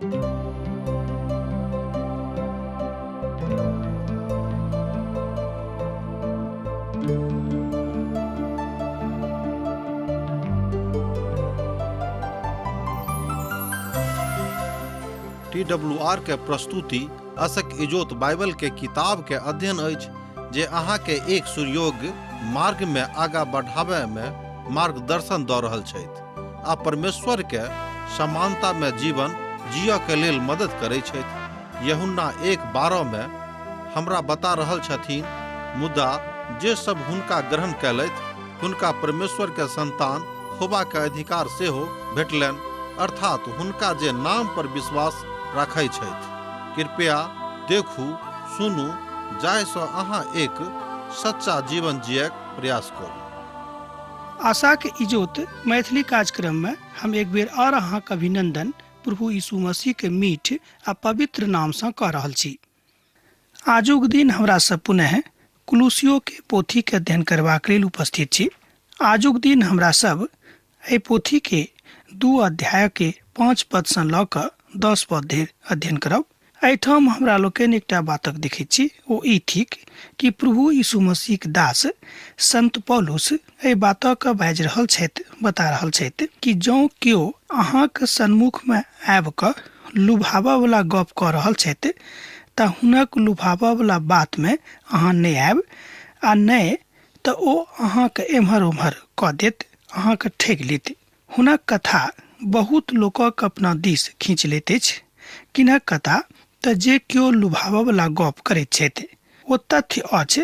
T W R के प्रस्तुति असक इजोत बाइबल के किताब के अध्ययन अछि जे अहाँ के एक सुयोग्य मार्ग में आगा बढ़ाबय में मार्गदर्शन दऽ रहल छथि आ परमेश्वर के समानता में जीवन जियऽ के लेल मदद करै छथि। यूहन्ना 1:12 में हमरा बता रहल छथिन, मुदा जे सब हुनका ग्रहण कयलथि हुनका परमेश्वर के संतान होबा के अधिकार सेहो भेटलनि, अर्थात हुनका जे नाम पर विश्वास राखै छथि। कृपया देखू, सुनू, जाहि सँ अहाँ एक सच्चा जीवन जियक प्रयास करू। आशाक इजोत मैथिली कार्यक्रम में हम एक बेर और अहाँक अभिनंदन प्रभु यीशु मसीह के मीठ आ पवित्र नाम सँ कऽ रहल छी। आजुक दिन हमरा सब पुनः कुलूसियो के पोथी के अध्ययन करबाक लेल उपस्थित छी। आजुक दिन हमरा सब एहि पोथी के 2 अध्याय के 5 पद सँ लऽ कऽ 10 पद धरि अध्ययन करब। एहिठाम हमरा लोकनि एकटा बातक देखैत छी, ओ ई थिक कि प्रभु यीशु मसीहक दास संत पौलुस एहि बातक बाजि रहल छथि, बता रहल छथि कि जँ केओ अहाँक सन्मुखमे आबि कऽ लुभाबऽवला गप कऽ रहल छथि तऽ हुनक लुभाबऽवला बातमे अहाँ नहि आयब आ नहि तऽ ओ अहाँके एम्हर ओम्हर कऽ देत, अहाँके ठकि लेत। हुनक कथा बहुत लोकक अपना दिस खींच लैत अछि। किनक कथा तऽ जे केओ लुभाबऽवला गप करैत छथि ओ तथ्य अछि,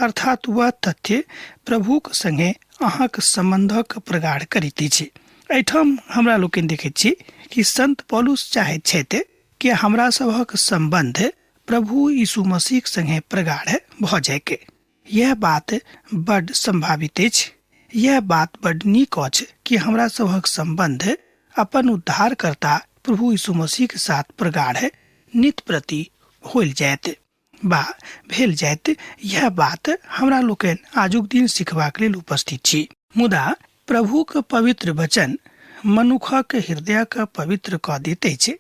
अर्थात वह तथ्य प्रभुक संगे अहाँक सम्बन्धक प्रगाढ़ करैत अछि। एहिठाम हमरा लोकनि देखैत छी कि संत पौलुस चाहैत छथि कि हमरा सभक सम्बन्ध प्रभु यीशु मसीहक संगे प्रगाढ़ भऽ जायके। यह बात बड संभावित अछि, यह बात बड नीक अछि कि हमरा सभक सम्बन्ध अपन उद्धारकर्ता प्रभु यीशु मसीह के साथ प्रगाढ़ नित प्रति होल जायत बा भेल जायत। यह बात हमरा लोकनि आजुक दिन सिखबाक लेल उपस्थित छी। मुदा प्रभुक पवित्र वचन मनुखक हृदयक पवित्र कऽ दैत अछि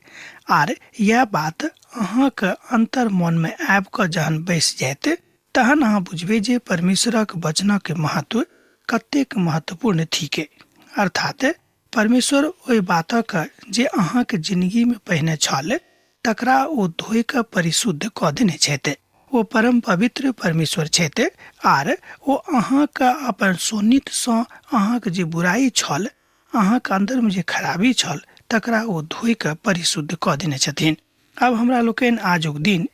आर यह बात अहाँक अंतर मन में आबि कऽ जहन बैस जायत तहन अहाँ बुझबै जे परमेश्वरक वचनक महत्व कतेक महत्वपूर्ण थिक। अर्थात परमेश्वर ओहि बातक जे अहाँक जिंदगी में पहिने छल तकरा ओ धोइ कऽ परिशुद्ध कऽ देने छथि। ओ परम पवित्र परमेश्वर छथि आर ओ अहाँक अपन शोणित सँ अहाँक जे बुराइ छल, अहाँक अंदर में जे खराबी छल तकरा ओ धोइ कऽ परिशुद्ध कऽ देने छथिन। अब हमरा लोकनि आजुक दिन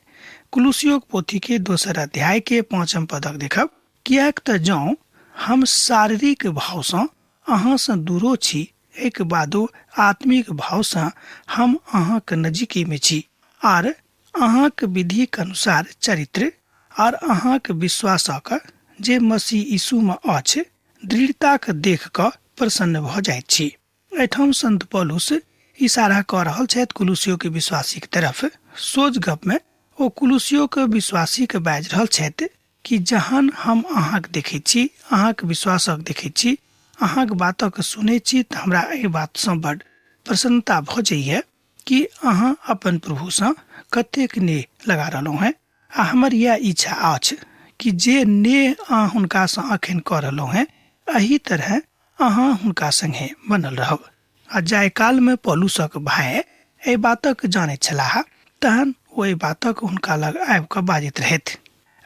कुलूसियोक पोथी के दोसर अध्याय के 5 पदक देखब। किएक तऽ जँ हम शारीरिक भाव सँ अहाँ सँ दूरो छी, एहिके बादो आत्मिक भाव सँ हम अहाँक नजीकी में छी आर अहाँक विधिक अनुसार चरित्र आर अहाँक विश्वासक जे मसीह यीशु में अछि दृढ़ताक देख कऽ प्रसन्न भऽ जाइत छी। एहिठाम संत पौलुस इशारा कऽ रहल छथि कुलूसियो के विश्वासी के तरफ। सोझ गप में ओ कुलूसियो के विश्वासी के बाजि रहल छथि कि जहन हम अहाँक देखैत छी, अहाँक विश्वासक देखैत छी, अहाँक बातक सुनैत छी तऽ हमरा एहि बातसँ बड प्रसन्नता भऽ जाइए कि अहाँ अपन प्रभुसँ कतेक नेह लगा रहलहुँ हेँ आ हमर इएह इच्छा अछि कि जे नेह अहाँ हुनकासँ अखन कऽ रहलहुँ हेँ एहि तरह अहाँ हुनका संगे बनल रहब। आ जाहि कालमे पौलुसक भाय एहि बातक जानैत छलाह तहन ओ एहि बातक हुनका लग आबि कऽ बाजैत रहथि।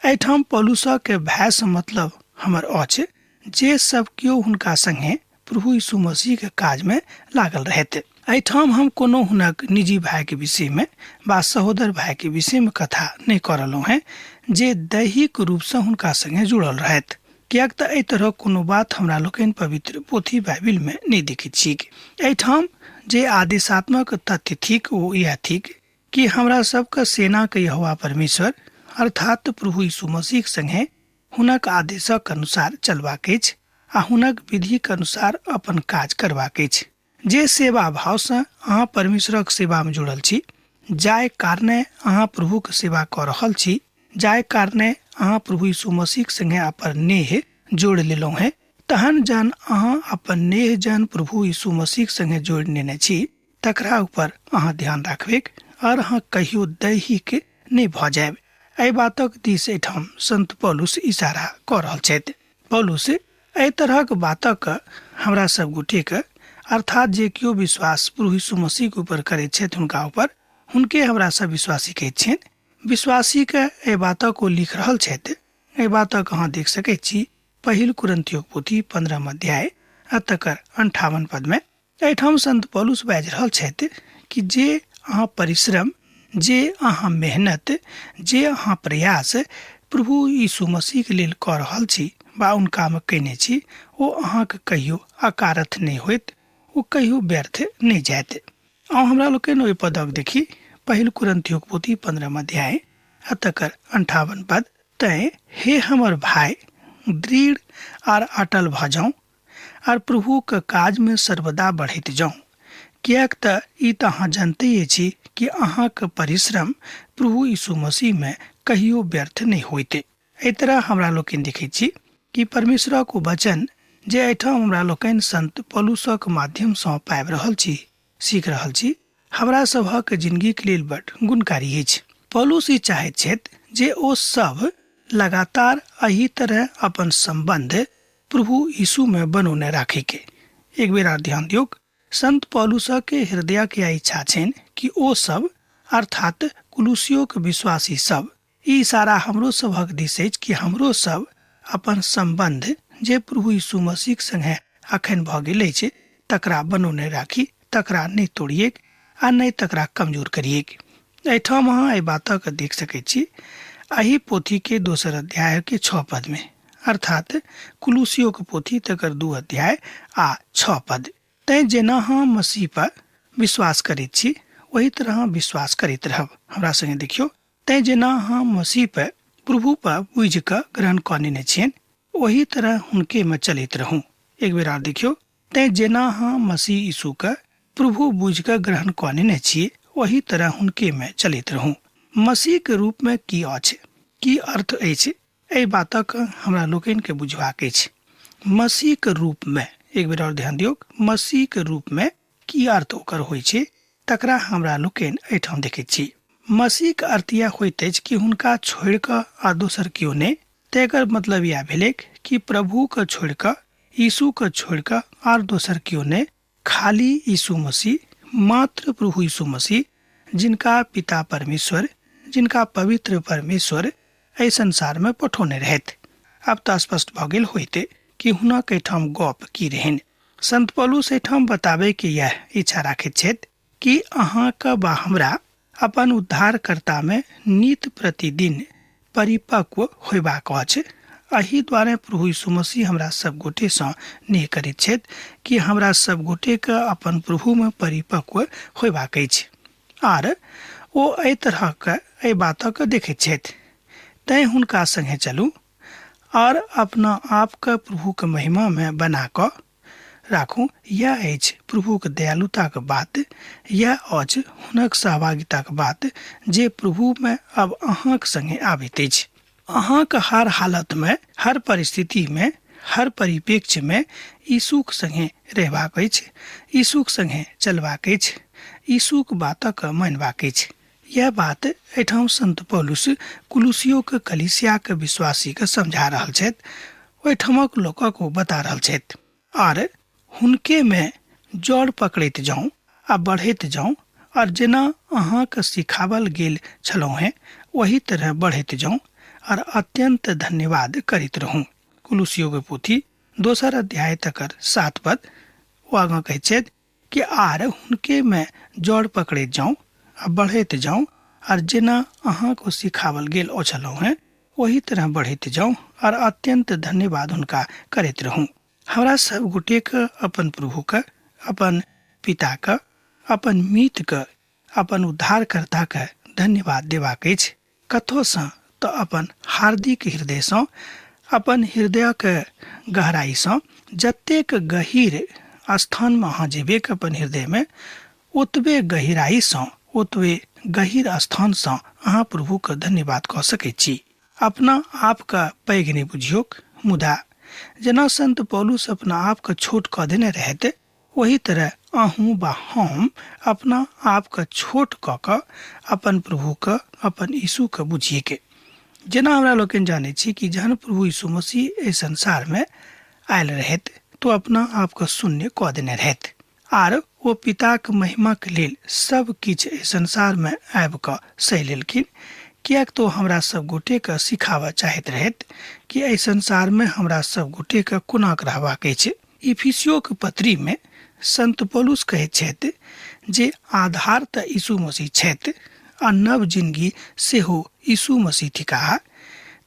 एहिठाम पौलुसक भायसँ मतलब हमर अछि जे सब केओ हुनका संगे प्रभु यीशु मसीह के काजमे लागल रहथि। एहिठाम हम कोनो हुनक निजी भायके विषयमे वा सहोदर भायके विषयमे कथा नहि कऽ रहलहुँ हेँ जे दैहिक रूपसँ हुनका संगे जुड़ल रहथि, किएक तऽ एहि तरहक कोनो बात हमरा लोकनि पवित्र पोथी बाइबिलमे नहि देखैत छी। एहिठाम जे आदेशात्मक तथ्य थिक ओ इएह थिक कि हमरा सबके सेनाके यहोवा परमेश्वर अर्थात प्रभु यीशु मसीह संगे हुनक आदेशक अनुसार चलबाक अछि आ हुनक विधिक अनुसार अपन काज करबाक अछि। जे सेवा भावसँ अहाँ परमेश्वरक सेवामे जुड़ल छी, जाहि कारणे अहाँ प्रभुक सेवा कऽ रहल छी, जाहि कारणे अहाँ प्रभु यीशु मसीहक संगे अपन नेह जोड़ि लेलहुँ हेँ, तहन जहन अहाँ अपन नेह जहन प्रभु यीशु मसीहक संगे जोड़ि नेने छी तकरा ऊपर अहाँ ध्यान राखबैक और अहाँ कहियो दैहिक नहि भऽ जायब। एहि बातक दिस एहिठाम संत पौलुस इशारा कऽ रहल छथि। पौलुस एहि तरहक बातक हमरा सब गोटेके, अर्थात जे केओ विश्वास प्रभु यीशु मसीहके ऊपर करैत छथि हुनका ऊपर, हुनके हमरा सब विश्वासी कहैत छियनि। विश्वासीके एहि बातक ओ लिख रहल छथि। एहि बातक अहाँ देख सकैत छी पहिल कुरिन्थियोक पोथी 15 अध्याय आ तकर 58 पद में। एहिठाम संत पौलुस बाजि रहल छथि कि जे अहाँ परिश्रम, जे अहाँ मेहनत, जे अहाँ प्रयास प्रभु यीशु मसीहके लेल कऽ रहल छी बा हुनकामे कयने छी, ओ अहाँके कहियो अकारथ नहि होयत, ओ कहियो व्यर्थ नहि जायत। आउ हमरा लोकनि ओहि पदक देखी, पहिल कुरिन्थियोक पोथी 15 अध्याय आ तकर 58 पद। तैं हे हमर भाय, दृढ़ आर अटल भऽ जाउ आर प्रभुक काजमे सर्वदा बढ़ैत जाउ, किएक तऽ ई तऽ अहाँ जनते छी कि अहाँक परिश्रम प्रभु यीशु मसीहमे कहियो व्यर्थ नहि होइत। एहि तरह हमरा लोकनि देखैत छी कि परमेश्वरक ओ वचन जे एहिठाम हमरा लोकनि संत पौलुसक माध्यमसँ पाबि रहल छी, सीख रहल छी, हमरा सभक जिंदगीक लेल बड गुणकारी अछि। पौलुस ई चाहैत छथि जे ओ सब लगातार एहि तरह अपन सम्बन्ध प्रभु यीशुमे बनौने राखैके। एक बेर आर ध्यान दियौक, संत पौलुसक हृदयक यैह इच्छा छनि कि ओ सब, अर्थात कुलुसियोक विश्वासी सब, ई इशारा हमरो सभक दिस अछि कि हमरो सब अपन सम्बन्ध जे प्रभु यीशु मसीहक संगे अखन भऽ गेल अछि तकरा बनौने राखी, तकरा नहि तोड़िएक आ नहि तकरा कमजोर करिएक। एहिठाम अहाँ एहि बातक देख सकैत छी एहि पोथीके दोसर अध्यायके 6 पदमे, अर्थात कुलुसियोक पोथी तकर 2 अध्याय आ 6 पद। तैं जेना हम मसीह पर विश्वास करैत छी ओही तरह विश्वास करैत रहब। हमरा संगे देखियौ, तैं जेना हम मसीह पर प्रभु पर बुझि कऽ ग्रहण कऽ नेने छियनि ओही तरह हुनके में चलैत रहूँ। एक बेर आर देखियौ, तैं जेना हम मसीह यीशुके प्रभु बुझि कऽ ग्रहण कऽ नेने छी ओही तरह हुनके में चलैत रहूँ। मसीह के रूप में की अछि, की अर्थ अछि, एहि बातक हमरा लोकनिके बुझबाक अछि। मसीह के रूप में, एक बेर और ध्यान दियौ, मसीह के रूप में की अर्थ ओकर होइ छै तकरा हमरा लोकनि एहिठाम देखैत छी। मसीह के अर्थ यैह होइत अछि कि हुनका छोड़ि कऽ आ दोसर केओ नहि। तेकर मतलब यैह भेलैक कि प्रभु के छोड़ि कऽ, यीशु के छोड़ि कऽ आर दोसर केओ नहि, खाली यीशु मसीह, मात्र प्रभु यीशु मसीह, जिनका पिता परमेश्वर, जिनका पवित्र परमेश्वर एहि संसार में पठौने रहथि। आब तऽ स्पष्ट भऽ गेल होइत कि हुनक एहिठाम गप की रहनि। संत पौलुस एहिठाम बताबै के यैह इच्छा राखैत छथि कि अहाँके बा हमरा अपन उद्धारकर्ता में नित प्रतिदिन परिपक्व होयबाक अछि। एहि द्वारे प्रभु यीशु मसीह हमरा सब गोटे सँ नेह करैत छथि कि हमरा सब गोटे के अपन प्रभु में परिपक्व होयबाक अछि। आर ओ एहि तरहक एहि बातक देखैत छथि। तैं हुनका संगे चलू आर अपना आपके प्रभुके महिमा में बना कऽ राखू। यैह अछि प्रभुक दयालुताक बात, यैह अछि हुनक सहभागिताक बात जे प्रभुमे अब अहाँक संगे आबैत अछि। अहाँक हर हालतमे, हर परिस्थितिमे, हर परिप्रेक्ष्यमे यीशुक संगे रहबाक अछि, यीशुक संगे चलबाक अछि, यीशुक बातक मानबाक अछि। यैह बात एहिठाम संत पौलुस कुलुसियोक कलीसियाक विश्वासीके समझा रहल छथि, ओहिठामक लोकक ओ बता रहल छथि। आर हुनकेमे जड़ पकड़ैत जाउ आ बढ़ैत जाउ, आर जेना अहाँके सिखावल गेल छलहुँ हेँ ओही तरह बढ़ैत जाउ आर अत्यन्त धन्यवाद करैत रहू। कुलुसियोक पोथी दोसर अध्याय तकर 7 पद ओ आगाँ कहैत छथि कि आर हुनकेमे जड़ पकड़ैत जाउ आ बढ़ैत जाउ, आर जेना अहाँके सिखावल गेल ओ छलहुँ हेँ ओही तरह बढ़ैत जाउ आर अत्यन्त धन्यवाद हुनका करैत रहू। हमरा सब गोटेके अपन प्रभुके, अपन पिताके, अपन मितके, अपन उद्धारकर्ताके धन्यवाद देबाक अछि। कतहुसँ तऽ अपन हार्दिक हृदयसँ, अपन हृदयके गहराइसँ, जतेक गहीर स्थानमे अहाँ जेबेक अपन हृदयमे, ओतबे गहिराइसँ, ओतबे गहीर स्थानसँ अहाँ प्रभुके धन्यवाद कऽ सकै छी। अपना आपके पैघ नहि बुझियौक, मुदा जेना संत पौलुस अपना आपके छोट कऽ देने रहथि ओही तरह अहूँ बा हम अपना आपके छोट कऽ कऽ अपन प्रभुके, अपन यीशुके बुझिएके। जेना हमरा लोकनि जानै छी कि जहन प्रभु यीशु मसीह एहि संसारमे आयल रहथि तो अपना आपके शून्य कऽ देने रहथि आर ओ पिताक महिमाके लेल सब किछु एहि संसारमे आबि कऽ सहि लेलखिन, किएक तऽ ओ हमरा सब गोटेके सिखाबऽ चाहैत रहथि कि एहि संसारमे हमरा सब गोटेके कोना रहबाक अछि। इफिसियोके पत्रीमे संत पौलुस कहैत छथि जे आधार तऽ यीशु मसीह छथि आ नव जिनगी सेहो यीशु मसीह थिकाह,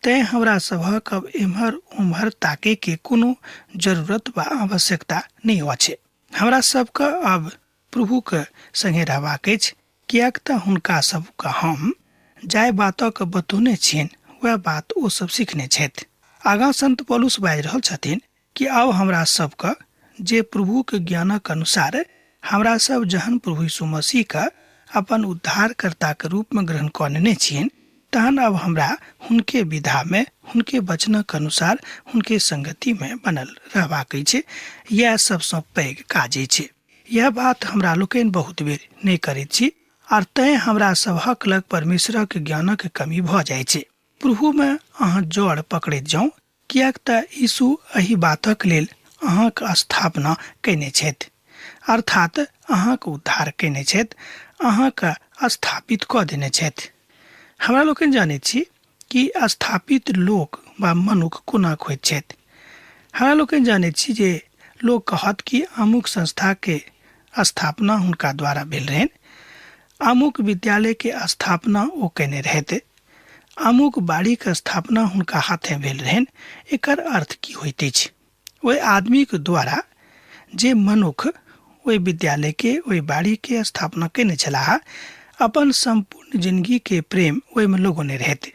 तैँ हमरा सभक अब एम्हर ओम्हर ताकैके कोनो जरूरत वा आवश्यकता नहि अछि। हमरा सबके अब प्रभुके संगे रहबाक अछि, किएक तऽ हुनका सबके हम जाहि बातक बतौने छियनि वएह बात ओ सब सिखने छथि। आगाँ संत पौलुस बाजि रहल छथिन कि आब हमरा सबके जे प्रभुके ज्ञानक अनुसार हमरा सब जहन प्रभु यीशु मसीहके अपन उद्धारकर्ताके रूपमे ग्रहण कऽ नेने छियनि, तहन अब हमरा हुनके विधामे, हुनके वचनक अनुसार, हुनके संगतिमे बनल रहबाक अछि। इएह सबसँ पैघ काज अछि। यह बात हमरा लोकनि बहुत बेर नहि करैत छी आर तैँ हमरा सभक लग परमेश्वरक ज्ञानक कमी भऽ जाइ छै। प्रभुमे अहाँ जड़ पकड़ैत जाउ, किएक तऽ यीशु एहि बातक लेल अहाँक स्थापना कयने छथि, अर्थात अहाँक उद्धार कयने छथि, अहाँके स्थापित कऽ देने छथि। हमरा लोकनि जानैत छी कि स्थापित लोक वा मनुख कोना होइत छथि। हमरा लोकनि जानैत छी जे लोक कहत कि अमुक संस्थाके स्थापना हुनका द्वारा भेल रहनि, अमुक विद्यालयके स्थापना ओ कयने रहथि, अमुक बाड़ीके स्थापना हुनका हाथे भेल रहनि। एकर अर्थ की होइत अछि? ओहि आदमीके द्वारा जे मनुख ओहि विद्यालयके, ओहि बाड़ीके स्थापना कयने छलाह, अपन सम्पूर्ण जिनगीके प्रेम ओहिमे लगौने रहथि।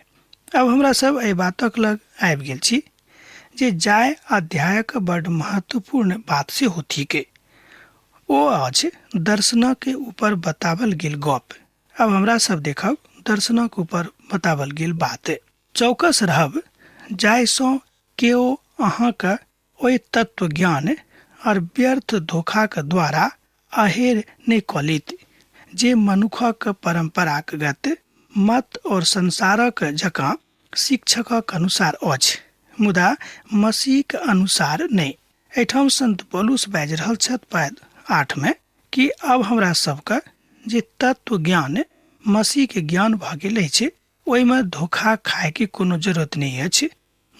अब हमरा सब एहि बातक लग आबि गेल छी जे जाय अध्यायक बड महत्वपूर्ण बात सेहो थिक, ओ अछि दर्शनके ऊपर बतावल गेल गप। अब हमरा सब देखब दर्शनक ऊपर बतावल गेल बात। चौकस रहब जाहिसँ केओ अहाँके ओहि तत्व ज्ञान और व्यर्थ धोखाक द्वारा अहेर नहि कऽ लेत जे मनुखक परम्परागत मत और संसारक जकाँ शिक्षकक अनुसार अछि, मुदा मसीहक अनुसार नहि। एहिठाम संत पौलुस बाजि रहल छथि पद 8 में कि अब हमरा सबके जे तत्व ज्ञान मसीहके ज्ञान भऽ गेल अछि ओहिमे धोखा खायके कोनो जरूरत नहि अछि,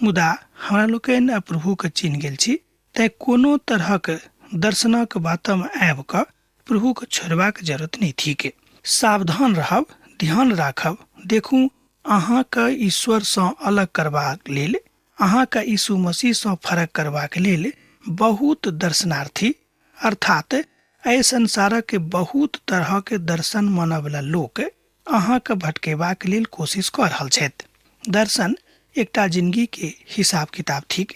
मुदा हमरा लोकनि प्रभुके चिन्ह गेल छी, तैँ कोनो तरहक दर्शनक बातमे आबि कऽ प्रभुके छोड़बाक जरूरत नहि थिक। सावधान रहब, ध्यान राखब। देखू, अहाँके ईश्वरसँ अलग करबाक लेल, अहाँके यीशु मसीहसँ फरक करबाक लेल बहुत दर्शनार्थी, अर्थात एहि संसारक बहुत तरहक दर्शन मानयवला लोक अहाँके भटकेबाक लेल कोशिश कऽ रहल छथि। दर्शन एकटा जिनगीके हिसाब किताब थिक,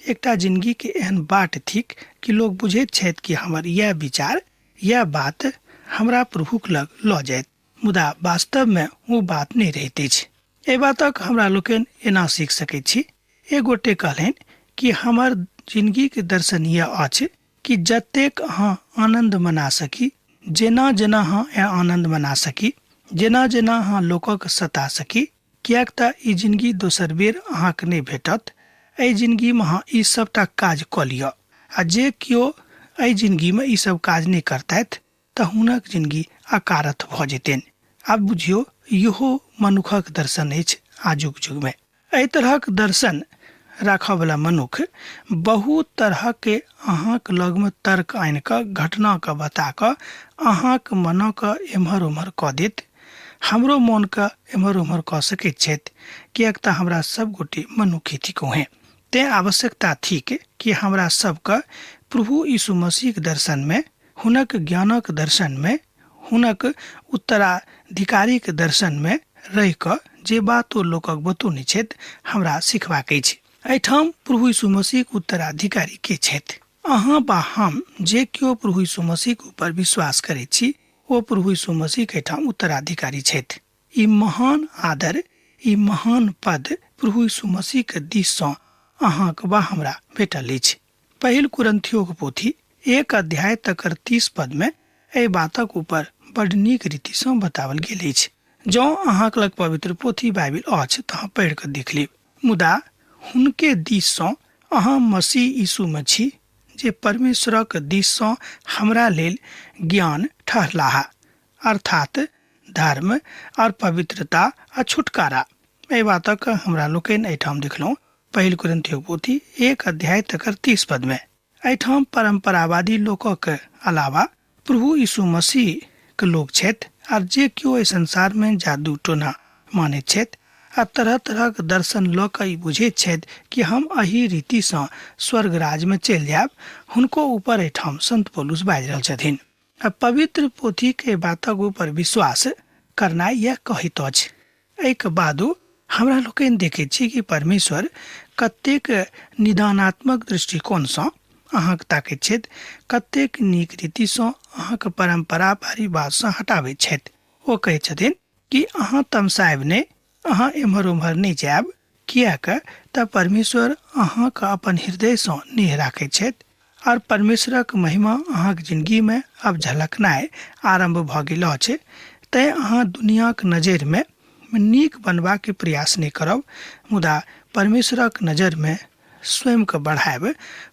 एकटा जिनगीके एहन बाट थिक कि लोक बुझैत छथि कि हमर इएह विचार, इएह बात हमरा प्रभुक लग लऽ जायत, मुदा वास्तवमे ओ बात नहि रहैत अछि। एहि बातक हमरा लोकनि एना सीख सकैत छी। एक गोटे कहलनि कि हमर जिनगीके दर्शन यह अछि कि जतेक अहाँ आनन्द मना सकी, जेना जेना अहाँ आनन्द मना सकी, जेना जेना अहाँ लोकक सता सकी, किएक तऽ ई जिनगी दोसर बेर अहाँके नहि भेटत। एहि जिनगीमे अहाँ ई सबटा काज कऽ लिअ, आ जे केओ एहि जिनगीमे ई सब काज नहि करतथि तऽ हुनक जिनगी अकारथ भऽ जेतनि। आब बुझियौ, इहो मनुखक दर्शन अछि आजुक युगमे। एहि तरहक दर्शन राखऽवला मनुख बहुत तरहके अहाँक लगमे तर्क आनि कऽ, घटनाके बता कऽ अहाँक मनके एम्हर ओम्हर कऽ देत। हमरो मोनके एम्हर ओम्हर कऽ सकैत छथि, किएक तऽ हमरा सब गोटे मनुखे थिकहुँ हेँ। तेँ आवश्यकता थिक कि हमरा सबके प्रभु यीशु मसीहक दर्शनमे, हुनक ज्ञानक दर्शनमे, हुनक उत्तराधिकारीक दर्शनमे रहि कऽ जे बात ओ लोकक बतौने छथि हमरा सिखबाक अछि। एहिठाम प्रभु यीशु मसीहक उत्तराधिकारी के छथि? अहाँ वा हम जे केओ प्रभु यीशु मसीहक ऊपर विश्वास करैत छी ओ प्रभु यीशु मसीहक एहिठाम उत्तराधिकारी छथि। ई महान आदर, ई महान पद प्रभु यीशु मसीहक दिससँ अहाँक वा हमरा भेटल अछि। पहिल कुरिन्थियोक पोथी 1 अध्याय तकर 30 पद में एहि बातक ऊपर बड नीक रीति सँ बताओल गेल अछि। जँ अहाँक लग पवित्र पोथी बाइबिल अछि तऽ अहाँ पढ़ि कऽ देख लेब। मुदा हुनके दिस सँ अहाँ मसीह यीशु में छी, जे परमेश्वरक दिस सँ हमरा लेल ज्ञान ठहरलाह, अर्थात धर्म और पवित्रता आ छुटकारा। एहि बातक हमरा लोकनि एहिठाम देखलहुँ पहिल कुरिन्थियोक पोथी 1 अध्याय तकर 30 पद में। एहिठाम परम्परावादी लोकक अलावा प्रभु यीशु मसीह के लोक छथि आर जे केओ एहि संसार में जादू टोना मानैत छथि आ तरह तरहक दर्शन लऽ कऽ ई बुझैत छथि कि हम एहि रीतिसँ स्वर्ग राज में चलि जायब, हुनको ऊपर एहिठाम संत पौलुस बाजि रहल छथिन। आ पवित्र पोथी के बातक ऊपर विश्वास करनाइ यैह कहैत अछि। एहिके बादो हमरा लोकनि देखैत छी कि परमेश्वर कतेक निदानात्मक दृष्टिकोणसँ अहाँके ताकैत छथि, कतेक नीक रीतिसँ अहाँके परम्परा परिवारसँ हटाबैत छथि। ओ कहैत छथिन कि अहाँ तमसायब नहि, अहाँ एम्हर ओम्हर नहि जायब, किएक तऽ परमेश्वर अहाँके अपन हृदयसँ नेह राखैत छथि और परमेश्वरक महिमा अहाँक जिंदगीमे आब झलकनाइ आरम्भ भऽ गेल अछि। तैँ अहाँ दुनियाक नजरिमे नीक बनबाके प्रयास नहि करब, मुदा परमेश्वरक नजरिमे स्वयंके बढ़ायब,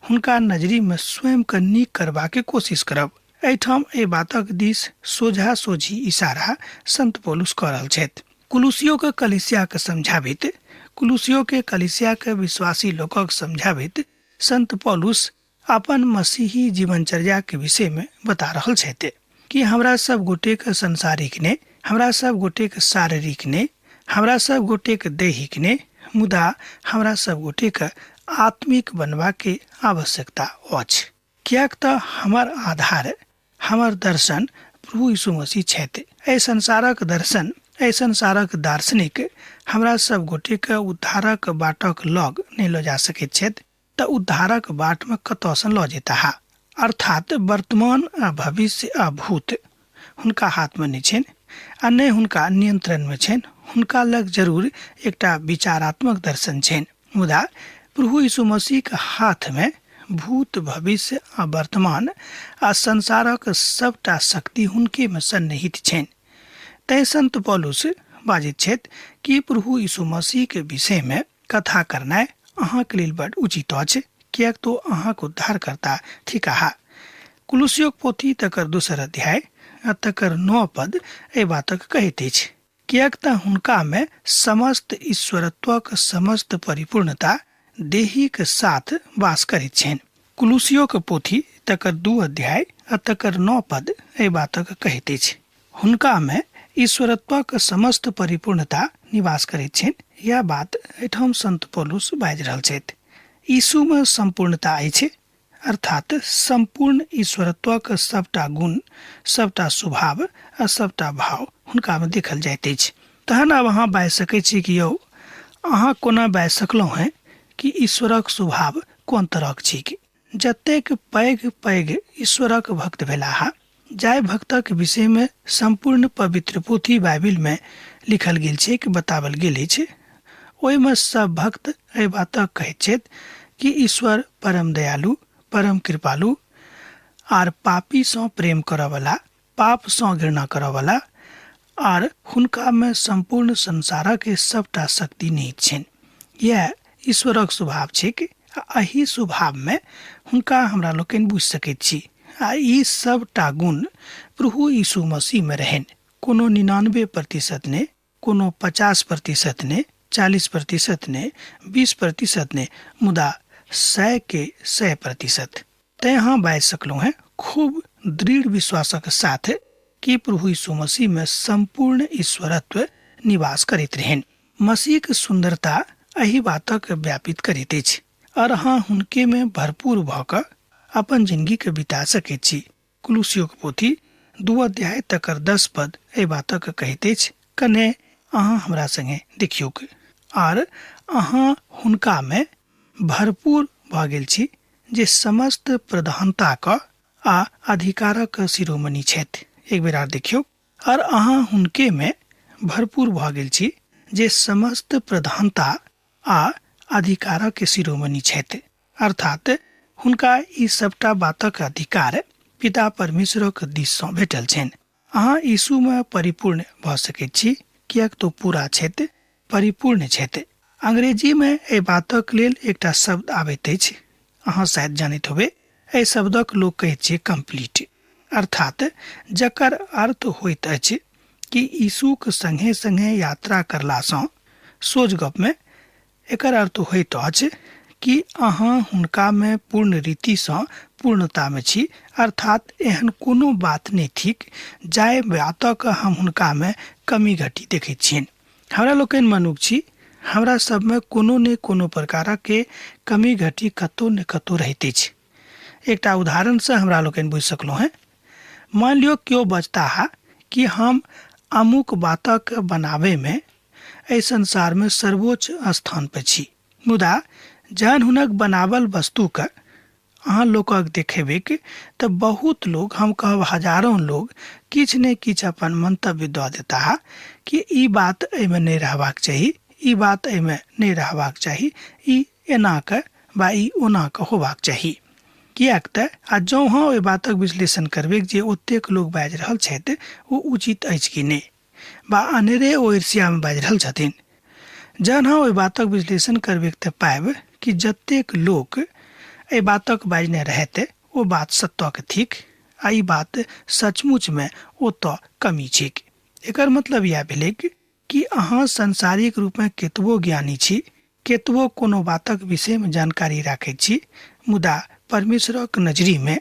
हुनका नजरिमे स्वयंके नीक करबाके कोशिश करब। एहिठाम एहि बातक दिस सोझा सोझी इशारा संत पौलुस कऽ रहल छथि। कुलुसियो के कलिसिया के समझाबित, कुलुसियो के कलिसिया के विश्वासी लोकक समझाबित संत पौलुस अपन मसीही जीवनचर्या के विषय में बता रहल छथि कि हमरा सब गोटे के संसारिक ने, हमरा सब गोटे के शारीरिक ने, हमरा सब गोटे के दैहिक ने, मुदा हमरा सब गोटे के आत्मिक बनबा के आवश्यकता अछि। किएक तऽ हमर आधार, हमर दर्शन प्रभु यीशु मसीह छथि। एहि संसारक दर्शन, एहि संसारक दार्शनिक हमरा सब गोटे के उद्धारक बाटक लग नहि लऽ जा सकैत छथि, तऽ उद्धारक बाटमे कतऽसँ लऽ जेताह। अर्थात वर्तमान आ भविष्य आ भूत हुनका हाथमे नहि छनि आ नहि हुनका नियंत्रणमे छनि। हुनका लग जरूर एकटा विचारात्मक दर्शन छनि, मुदा प्रभु यीशु मसीहके हाथमे भूत, भविष्य आ वर्तमान आ संसारक सबटा शक्ति हुनकेमे सन्निहित छनि। तैं संत पौलुस बाजैत छथि कि प्रभु यीशु मसीहके विषयमे कथा करनाइ अहाँके लेल बड उचित अछि, किएक तो अहाँक उद्धारकर्ता थिकाह। कुलुसियोक पोथी तकर 2 अध्याय आ तकर 9 पद एहि बातक कहैत अछि, किएक तऽ हुनकामे समस्त ईश्वरत्वक समस्त परिपूर्णता देहीक साथ वास करैत छनि। कुलुसियोक पोथी तकर 2 अध्याय आ तकर 9 पद एहि बातक कहैत अछि, हुनकामे ईश्वरत्वक समस्त परिपूर्णता निवास करैत छनि। यह बात एहिठाम संत पौलुस बाजि रहल छथि। यीशुमे सम्पूर्णता अछि, अर्थात सम्पूर्ण ईश्वरत्वक सबटा गुण, सबटा स्वभाव आ सबटा भाव हुनकामे देखल जाइत अछि। तहन आब अहाँ बाजि सकै छी कि यौ अहाँ कोना बाजि सकलहुँ हेँ कि ईश्वरक स्वभाव कोन तरहक छी? जतेक पैघ पैघ ईश्वरक भक्त भेलाह, जाहि भक्तक विषयमे सम्पूर्ण पवित्र पोथी बाइबिलमे लिखल गेल छैक, बताओल गेल अछि, ओहिमे सब भक्त एहि बातक कहैत छथि कि ईश्वर परम दयालु, परम कृपालु आर पापीसँ प्रेम करऽवला, पापसँ घृणा करऽवला आर हुनकामे सम्पूर्ण संसारक सबटा शक्ति निहित छनि। यैह ईश्वरक स्वभाव छैक आ एहि स्वभावमे हुनका हमरा लोकनि बुझि सकैत छी। आ ई सबटा गुण प्रभु यीशु मसीहमे रहनि। कोनो 99% नहि, कोनो 50% नहि, 40% नहि, 20% नहि, मुदा 100 के 100%। तैं अहाँ बाजि सकलहुँ हेँ खूब दृढ़ विश्वासक साथ कि प्रभु यीशु मसीहमे सम्पूर्ण ईश्वरत्व निवास करैत रहनि। मसीहक सुन्दरता एहि बातक व्यापित करैत अछि और अहाँ हुनकेमे भरपूर भऽ कऽ अपन जिंदगीके बिता सकैत छी। कुलुसियोक पोथी 2 अध्याय तकर 10 पद एहि बातक कहैत अछि, कने अहाँ हमरा संगे देखियौक, आर अहाँ हुनकामे भरपूर भऽ गेल छी जे समस्त प्रधानताक आ अधिकारक शिरोमणि छथि। एक बेर आर देखियौ, आर अहाँ हुनकेमे भरपूर भऽ गेल छी जे समस्त प्रधानता आ अधिकारक शिरोमणि छथि। अर्थात हुनका ई सभटा बातक अधिकार पिता परमेश्वरक दिससँ भेटल छनि। अहाँ यीशुमे परिपूर्ण भऽ सकैत छी, किएक तऽ ओ पूरा छथि, परिपूर्ण छथि। अंग्रेजीमे एहि बातक लेल एकटा शब्द आबैत अछि, अहाँ शायद जानैत होबै। एहि शब्दक लोक कहैत छै कम्प्लीट, अर्थात जकर अर्थ होइत अछि कि यीशुक संगे संगे यात्रा करलासँ, सोझ गपमे एकर अर्थ होइत अछि कि अहाँ हुनकामे पूर्ण रीतिसँ पूर्णतामे छी, अर्थात एहन कोनो बात नहि थिक जाहि बातक हम हुनकामे कमी घटी देखैत छियनि। हमरा लोकनि मनुख छी, हमरा सबमे कोनो ने कोनो प्रकारक के कमी घटी कतौ ने कतौ रहैत अछि। एकटा उदाहरणसँ हमरा लोकनि बुझि सकलहुँ हेँ। मानि लियौ केओ बजताह कि हम अमुक बातक बनाबैमे एहि संसारमे सर्वोच्च स्थान पर छी, मुदा जहन हुनक बनावल वस्तुके अहाँ लोकक देखेबैक तऽ बहुत लोग, हम कहब हजारों लोग, किछु ने किछु अपन मंतव्य दऽ देताह कि ई बात एहिमे नहि रहबाक चाही, ई बात एहिमे नहि रहबाक चाही, ई एना कऽ वा ई ओना कऽ होबाक चाही। किएक तऽ आ जँ अहाँ ओहि बातक विश्लेषण करबैक जे ओतेक लोग बाजि रहल छथि ओ उचित अछि कि नहि, वा अनेरे ओ ईर्ष्यामे बाजि रहल छथिन। जहन अहाँ ओहि बातक विश्लेषण करबैक तऽ पायब कि जतेक लोक एहि बातक बाजने रहथि ओ बात सत्यक थिक आ ई बात सचमुचमे ओतऽ कमी छैक। एकर मतलब इएह भेलैक कि अहाँ सांसारिक रूपमे केतबो ज्ञानी छी, केतबो कोनो बातक विषयमे जानकारी राखैत छी, मुदा परमेश्वरक नजरिमे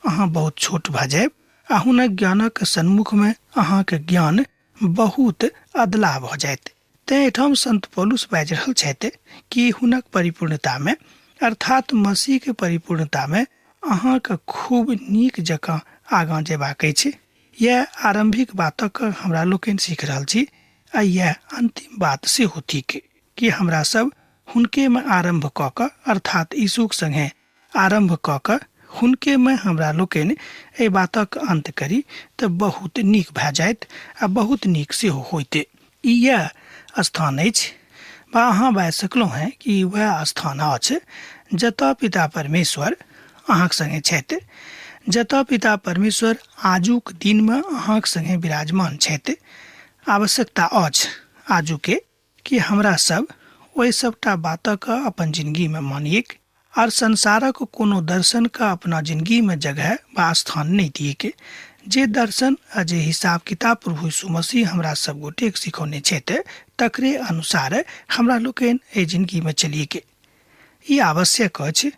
अहाँ बहुत छोट भऽ जायब आ हुनक ज्ञानक सन्मुखमे अहाँक ज्ञान बहुत अदला भऽ जायत। तेँ एहिठाम संत पौलुस बाजि रहल छथि कि हुनक परिपूर्णतामे, अर्थात मसीहके परिपूर्णतामे अहाँके खूब नीक जकाँ आगाँ जेबाक अछि। इएह आरम्भिक बातक हमरा लोकनि सीख रहल छी आ इएह अन्तिम बात सेहो थिक कि हमरा सब हुनकेमे आरम्भ कऽ कऽ, अर्थात यीशुक संगे आरम्भ कऽ कऽ हुनकेमे हमरा लोकनि एहि बातक अन्त करी तऽ बहुत नीक भए जायत आ बहुत नीक सेहो होइत। ई इएह स्थान अछि वा अहाँ बाजि सकलहुँ हेँ कि वएह स्थान अछि जतऽ पिता परमेश्वर अहाँक संगे छथि, जतऽ पिता परमेश्वर आजुक दिनमे अहाँक संगे विराजमान छथि। आवश्यकता अछि आजुके कि हमरा सब ओहि सबटा बातक अपन जिनगीमे मानियैक आर संसारक कोनो दर्शनके अपना जिनगीमे जगह वा स्थान नहि दियैक। जे दर्शन आ जे हिसाब किताब प्रभु यीशु मसीह हमरा सब गोटेक सिखौने छथि तकरे अनुसार हमरा लोकनि एहि जिनगीमे चलियैक। ई आवश्यक अछि,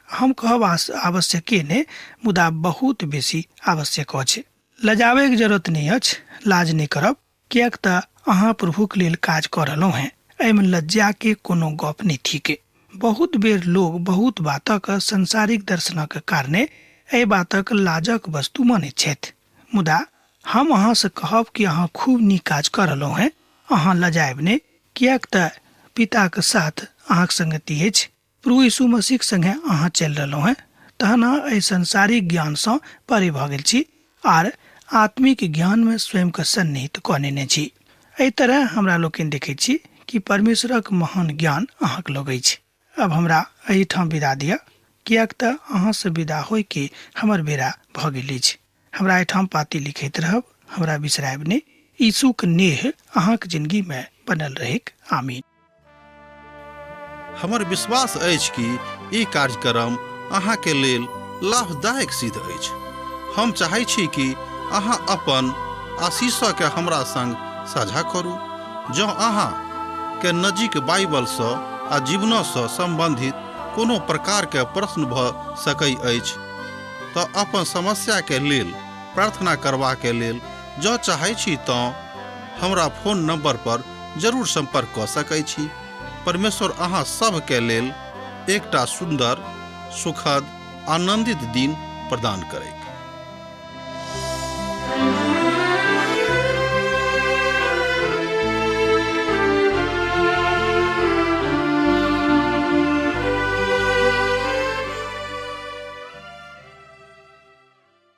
हम कहब आवश्यके नहि मुदा बहुत बेसी आवश्यक अछि। लजाबैके जरूरत नहि अछि, लाज नहि करब, किएक तऽ अहाँ प्रभुक लेल काज कऽ रहलहुँ हेँ, एहिमे लज्जाके कोनो गप नहि थिक। बहुत बेर लोग बहुत बातक सांसारिक दर्शनक कारणे एहि बातक लाजक वस्तु मानैत छथि, मुदा हम अहाँसँ कहब कि अहाँ खूब नीक काज कऽ रहलहुँ हेँ, अहाँ लजायब नहि, किएक तऽ पिताक साथ अहाँक संगति अछि, प्रभु यीशु मसीहक संगे अहाँ चलि रहलहुँ हेँ, तहन अहाँ एहि सांसारिक ज्ञानसँ परे भऽ गेल छी आर आत्मिक ज्ञानमे स्वयंके सन्निहित कऽ नेने छी। एहि तरह हमरा लोकनि देखैत छी कि परमेश्वरक महान ज्ञान अहाँक लग अछि। अब हमरा एहिठाम विदा दिअ, किएक तऽ अहाँसँ विदा होइके हमर बेरा भऽ गेल अछि। हमरा एहिठाम पाती लिखैत रहब, हमरा बिसरायब नहि। यीशुक नेह अहाँक जिनगीमे बनल रहैक। आमीन। हमर विश्वास अछि कि ई कार्यक्रम अहाँके लेल लाभदायक सिद्ध अछि। हम चाहै छी कि अहाँ अपन आशीषके हमरा संग साझा करू। जँ अहाँ के नजीक बाइबलसँ आ जीवनसँ सम्बन्धित कोनो प्रकारके प्रश्न भऽ सकै अछि तऽ अपन समस्याके लेल प्रार्थना करबाके लेल जँ चाहै छी तँ हमरा फोन नंबर पर जरूर संपर्क कऽ सकै छी। परमेश्वर अहाँ सभके लेल एकटा सुन्दर, सुखद, आनंदित दिन प्रदान करैक।